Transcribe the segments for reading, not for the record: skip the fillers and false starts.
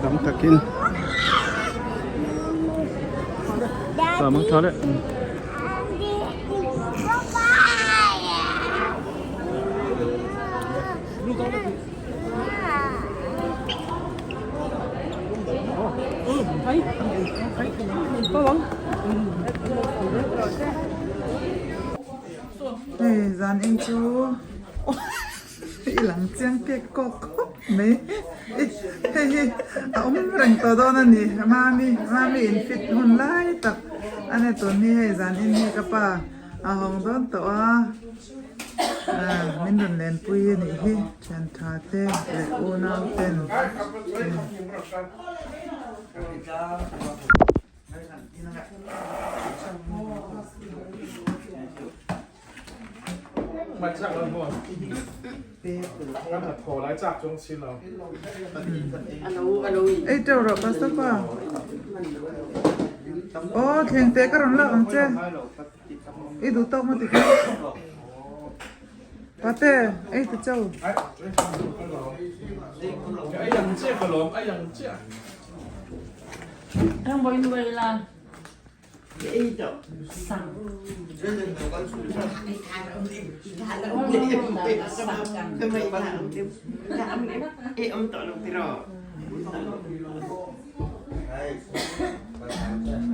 Dam takin. Ta mang tha le. Hei zan in chu i lang chiang kek kawk khawp mai hei hi a awm reng tawh dawn a ni mami mami in fit hun lai tak a ni tun hi hei zan in hi ka pa a hawng dawn tawh a. Min rawn lenpui a nih hi thian tha te leh unau ten. Ei teuh rawh pastor pa. Aw thleng te ka rawn lak ang che. I duh tawk maw tikha? Pate, ei ta chau.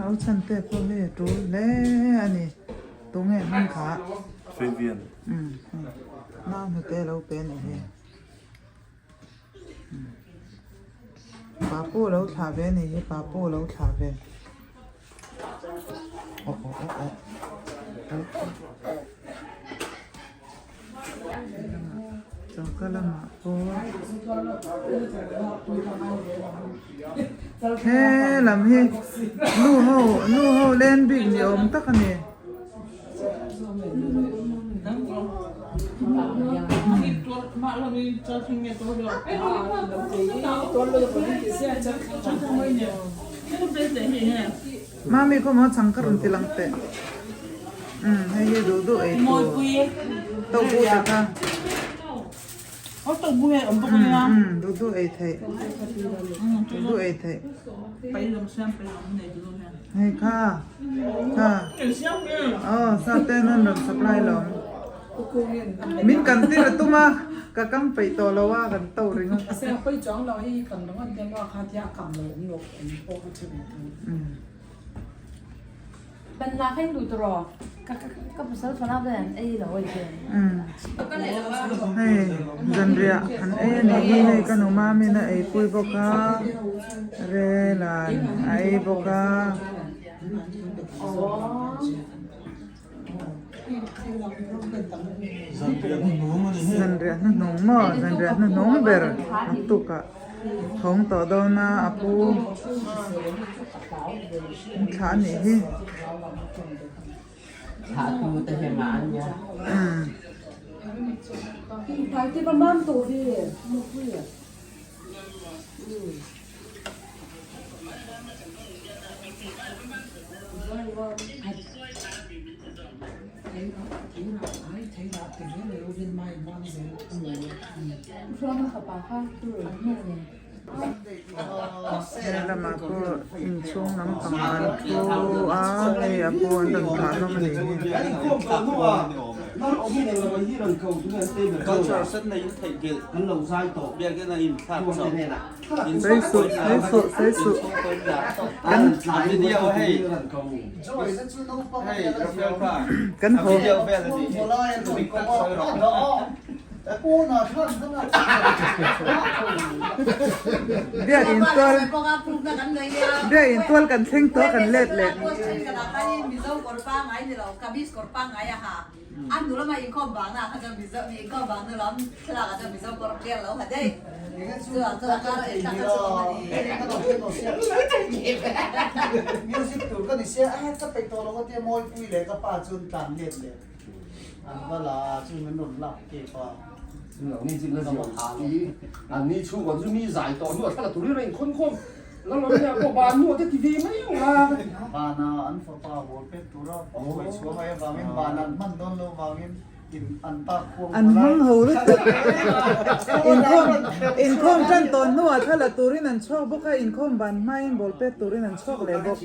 Au chhan te pawh hei a tul hle a ni tunge hming kha Fabian umm nau hnute a lo pe a nih hi papu a lo thlah ve a nih hi papu a lo thlah ve aw aw aw aw. Choka lamah pawh he lam hi nu ho nu ho len bik ni awm tak a ni. Mami khaw maw chhang kha rawn ti lang teh. Umm hei hi duh duh ei tur tobu te kha umm duh duh ei theih duh duh ei theih hei kha kha aw sa ten an rawn supply lawm min kan tir a tum a ka kam peih tawh lo a kan to ringawt. Hei zanriah an ei a nih hi hei ka nu mamin a eipui bawk a Relan a ei bawk a. Zanriah hnuhnung maw zanriah hnuhnung ber naktukah thawng tawh dawn a a pu thlah a nih hi. Helamah pawh inchhung lampang an thu a hei a pu an rawn thlah hlawm a nih hi. Sawi suh sawi suh sawi suh kan kan haw Biakinn tual biakinn tual kan thleng tawh kan let leh. An hmang ho lutuk. Inkhawm inkhawm tan tawh hnuah thla la turin an chhuak bawk a, inkhawm ban hmain ball pet turin an chhuak leh bawk.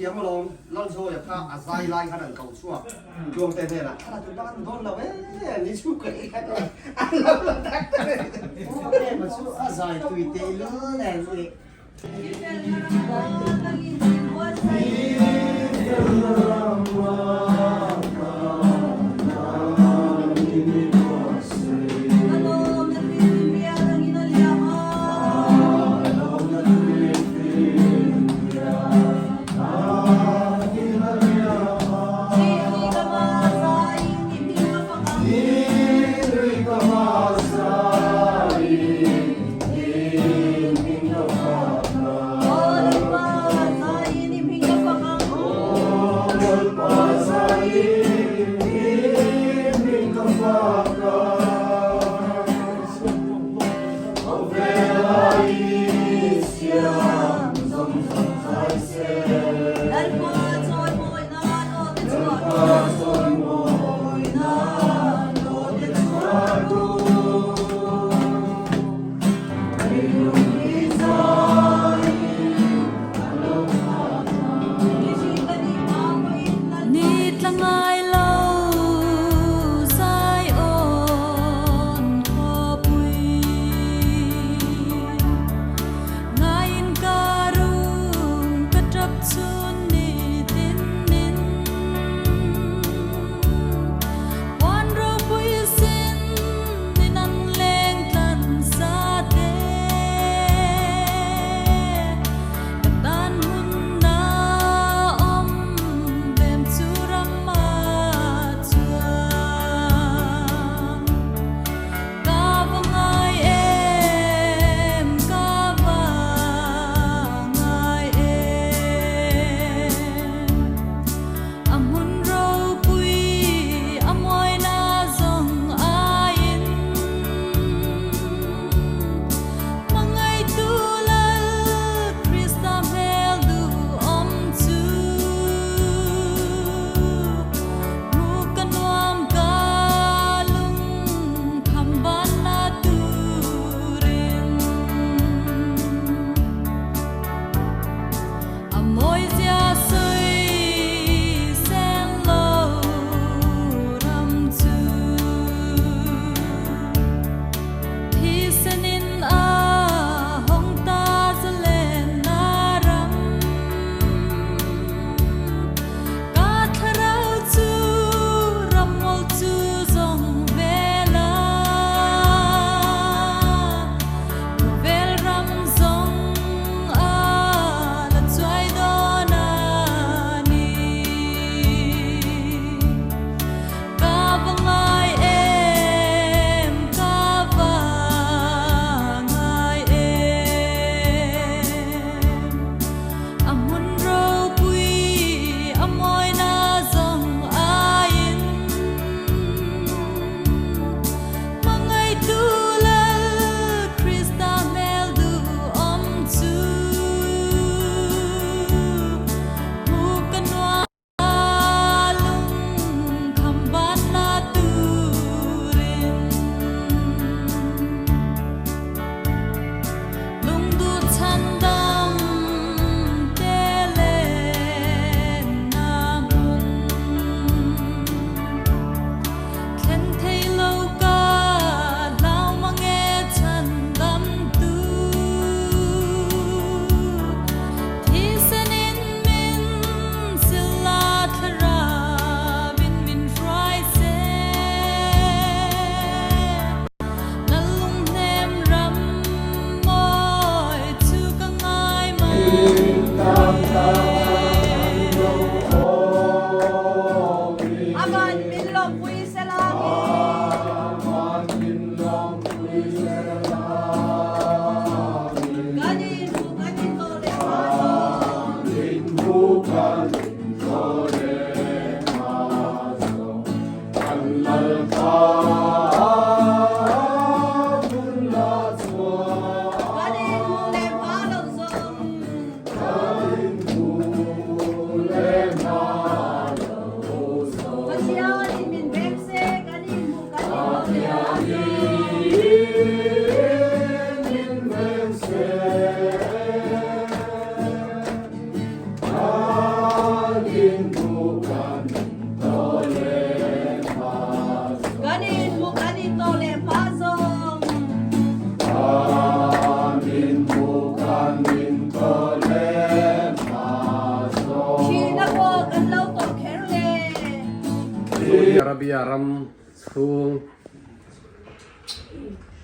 Arabia ram chhung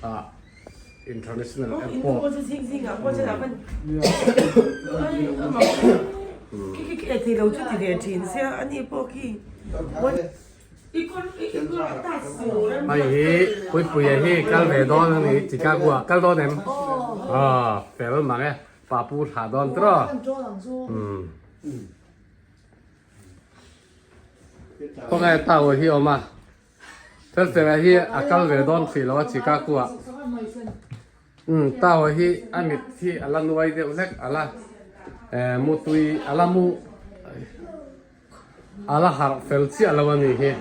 ah International Airport. Hei hi Puipuia hi kal ve dawn a ni Chicago ah kal dawn em? Aw fel mang e Papu thlah dawn tiraw? Umm. Khawnge tau hi awm a Felfela hi a kal ve dawn hrih lo a Chicago ah. Umm tau hi a mit hi a la nuai deuh hlek a la mutui a la mu A la harh fel chiah lo a nih hi.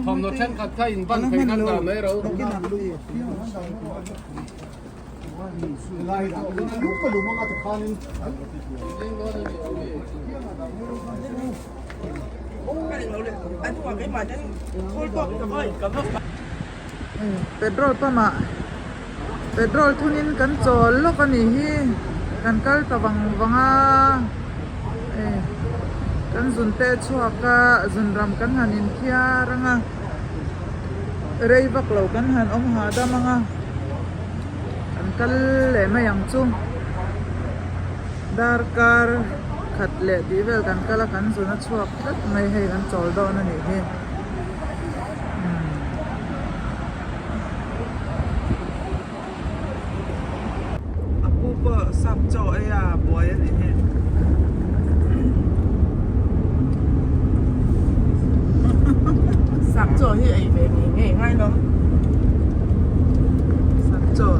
Thawmhnaw thenkhat kha in ban phei khan dah mai ro. Petrol pump ah petrol thunin kan chawl lawk a nih hi kan kal ta vang vang a hei kan zun te chhuak a zun ram kan han inthiar ang a rei vak lo kan han awm hahdam ang a kan kal leh mai ang chu darkar khat leh tih vel kan kal a kan zun a chhuak tlat mai hei kan chawl dawn a nih hi. A pu pawh sap chaw ei a buai a nih hi. Sap chaw hi ei ve ngei ngei ngai lo. Sap chaw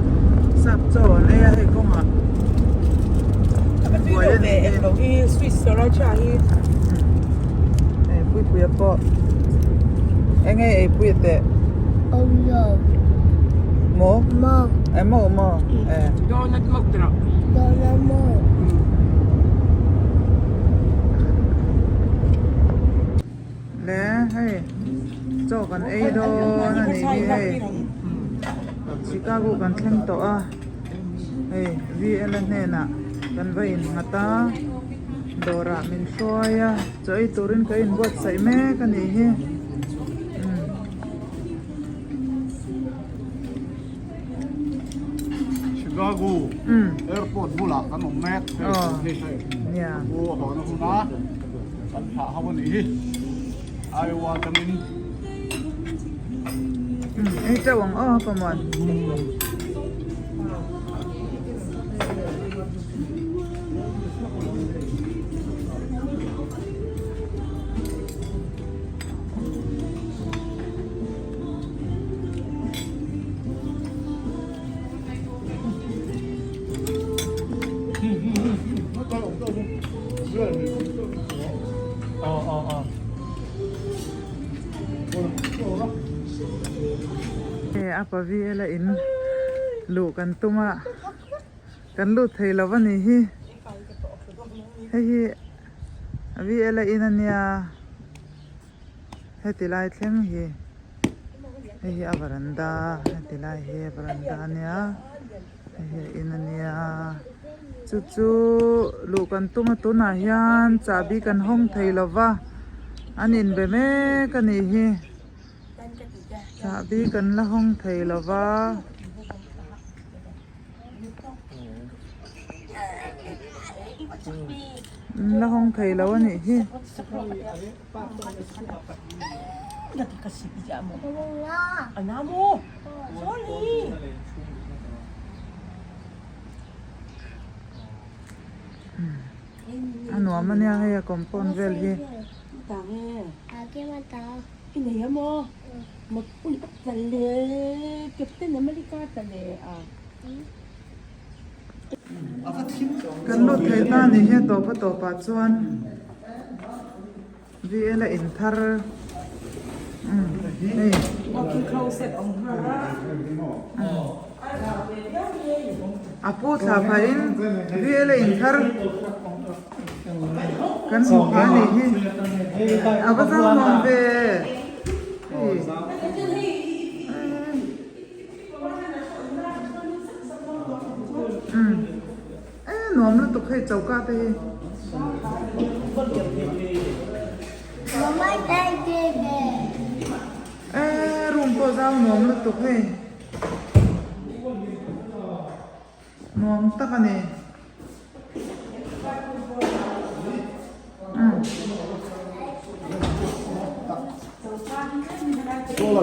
sap chaw an ei a hei kawngah buai a nih hi. Lo hi Swiss sriracha hi. Hei Puipuia pawh eng nge ei pui teh? Maw? Eh maw maw eh. Donut mawk tih rawh. Le hei chaw kan ei dawn a nih hi hei Chicago kan thleng tawh a hei VL a hnenah kan va innghat a dawrah min hruai a. Chaw ei turin ka inbuatsaih mek a nih hi. Chicago airport bulah kan awm mek hei hei Nia. Pu a hawn a hun a kan thlah ho a nih hi Iowa atangin. Ei teuh ang aw Pamuan. A pavi ela in luh kan tum a. Kan lut thei lo a nih hi. Hei hi VL a in a nia. Heti lai thleng hi hei hi a varanda heti lai hi a varanda a nia. Hei hi a in a nia. Chu chu luh kan tum a tunah hian chahbi kan hawng thei lo va. An inbe mek a nih hi. Chahbi kan la hawng thei lo va. La hawng thei lo a nih hi. A nuam a nia hei a compound vel hi. Kan lut thei ta ni hi a tawp a tawpah chuan VL a inthar umm hei a pu thla phahin VL a inthar kan hmu kha a nih hi a va zau nuam ve hei. E nuam lutuk hei choka te hi. E room pawh zau nuam lutuk hei. Nuam tak a ni. E va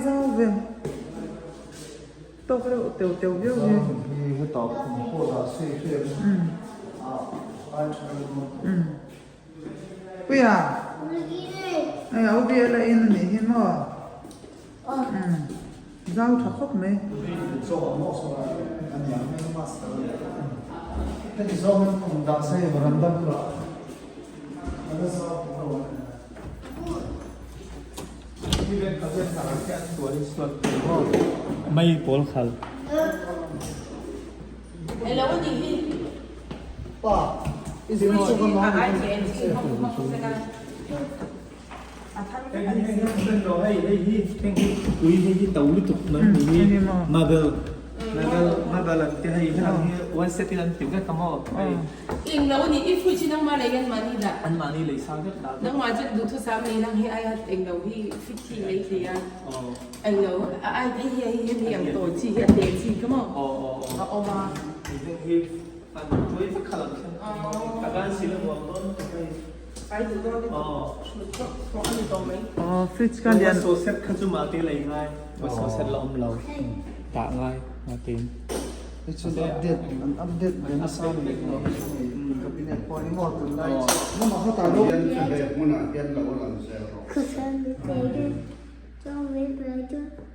zau ve. Tawk reuh teu teu viau hi. Puia hei a ubi la in a nih hi maw zau tha khawp mai. Aw fridge kha lian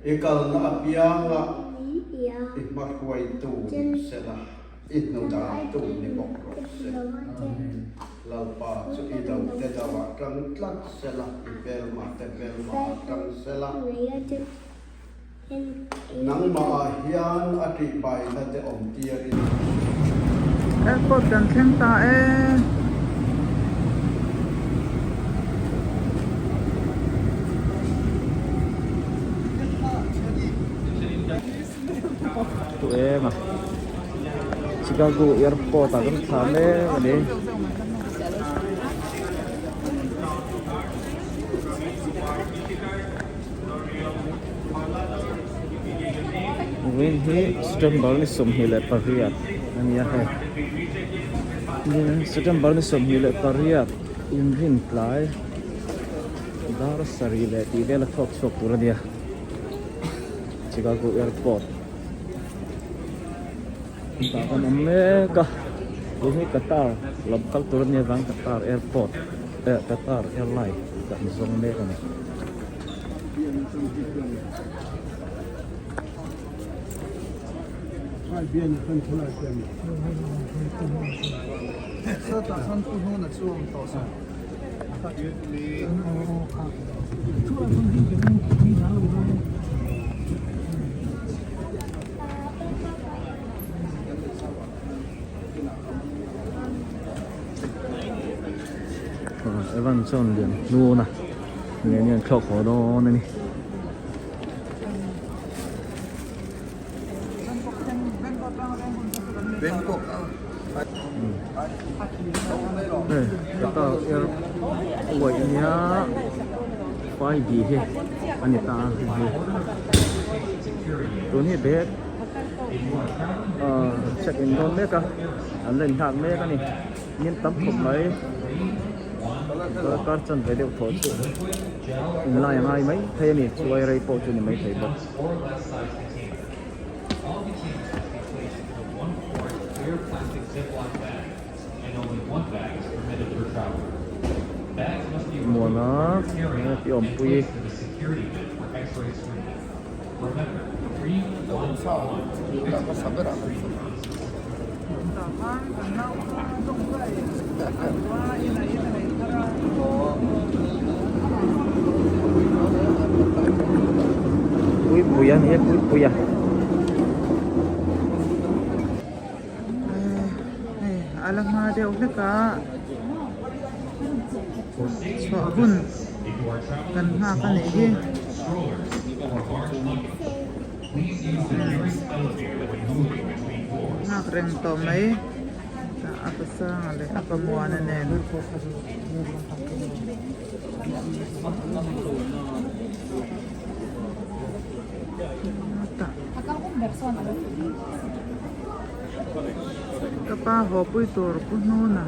I kalna apianga i hmahruaitu ni sela, i hnudartu ni bawk rawh se. Lalpa chu i dote doah tang tlat sela, i hmelmahte hmelmahah tang sela. Nangmahah hian a tihbaina te awm tirin. Airport kan thleng ta e. Tu eng a Chicago airport ah kan thla mek a ni. Vawiin hi September ni 28 a ni a hei September ni 28 inrin tlai dar sarih leh tih vel a thawk chhuak tur a nia Chicago airport tah kan awm mek a tun hi Qatar lam kal tur a nia vang Qatar airport eh Qatar airline kan zawng mek a ni. Evan chuan lian hnun a nge ni an thlawk haw dawn a ni. Hei Qatar air uaih a nia 5D hi a ni ta a hei tun hi bag check in dawn mek a an la inhak mek a ni. Min tam khawp mai kar chan ve deuh thaw chu inlai a ngai mai thei a ni chuai rei pawh chu ni mai thei bawk. Pi Awmpuii. Puipuia a ni e Puipuia. Hei a la hma deuh hlek a chhuah hun kan nghak a nih hi. Nghak reng tawh mai a pasanga leh a pamuana nen. Ka pa haw pui tur pu hnuna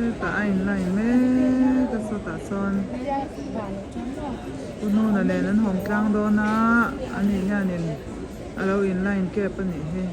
hetah a in line mek a sawtah sawn pu hnuna nen an hawng tlang dawn a ani hianin a lo in line kep a nih hi.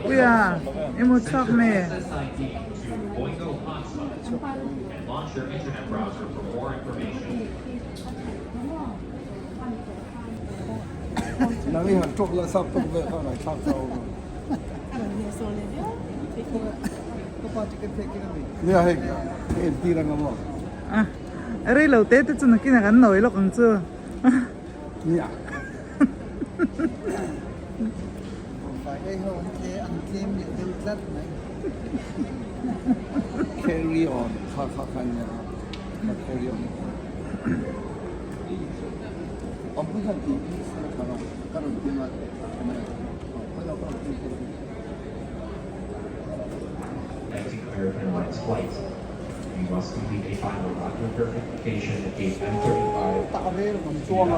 Puia i mu chhuak nge? Rei lo te te chu nakin ah kan nawi lawk ang chu. American Airlines flight. You must complete a final document verification at gate M35 to be valid for the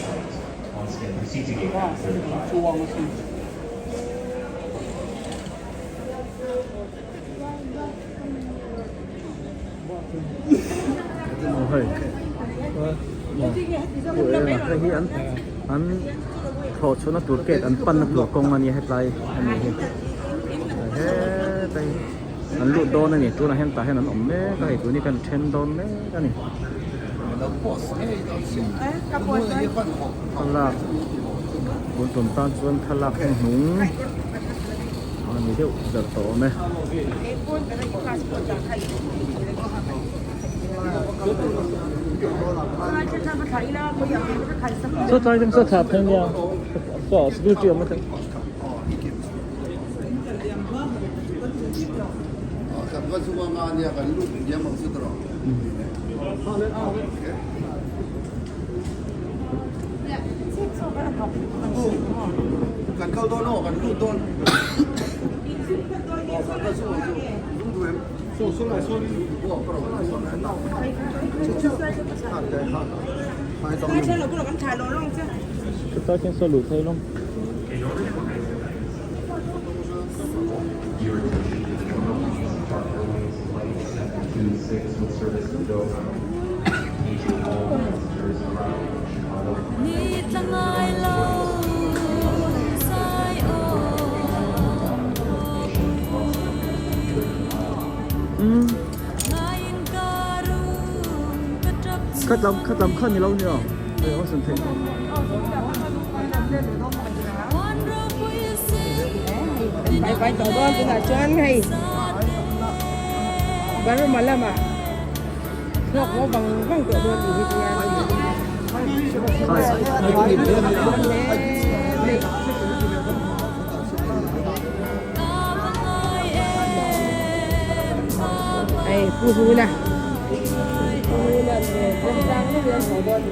flight. Once again, proceed to gate M35. Hei hei hi an an thlawh chhuahna tur gate an panna tur kawng a nia hetlai a ni hi hetlai an lut dawn a ni tunah hian tah hian an awm mek a hei tun hi kan then dawn mek a ni thlalak tun tum tan chuan thlalak hnuhnung a ni deuh ber tawh awm e. Your attention to the terminal keys of Park Airways Flight 726 with service to Doha. Agent all passengers arriving in Chicago. Khatlam khatlam kha ni lo nia hei a san theih Vai tawh dawn tunah chuan hei Burma lamah hlawk maw vang vang tawh dawn tih hi chuan Hei Pu Huna Pu Huna remchang deuhin an haw dawn ni.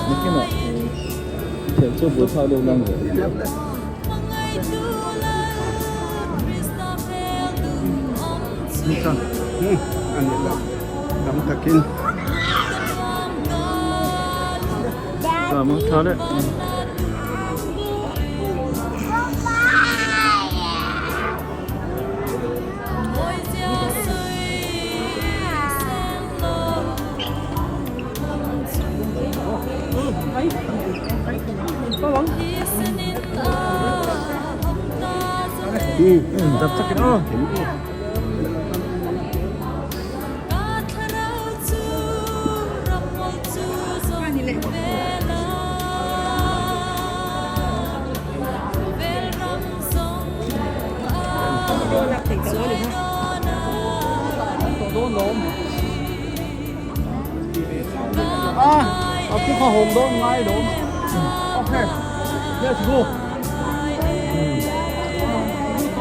Nikinah thel chu buaithlak deuh nang ve. Nika a ni lo tam takin. Tha leh. Dap takin aw.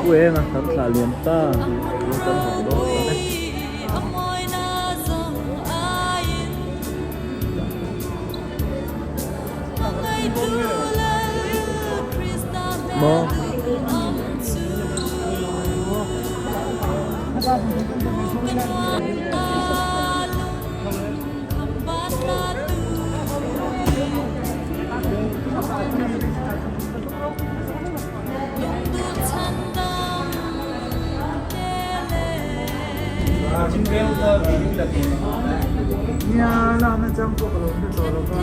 Pu eng a kan thlah liam ta tun kan hawng dawn ta e. Maw. Nia lakna chang pawh ka lo hre tawh lo va.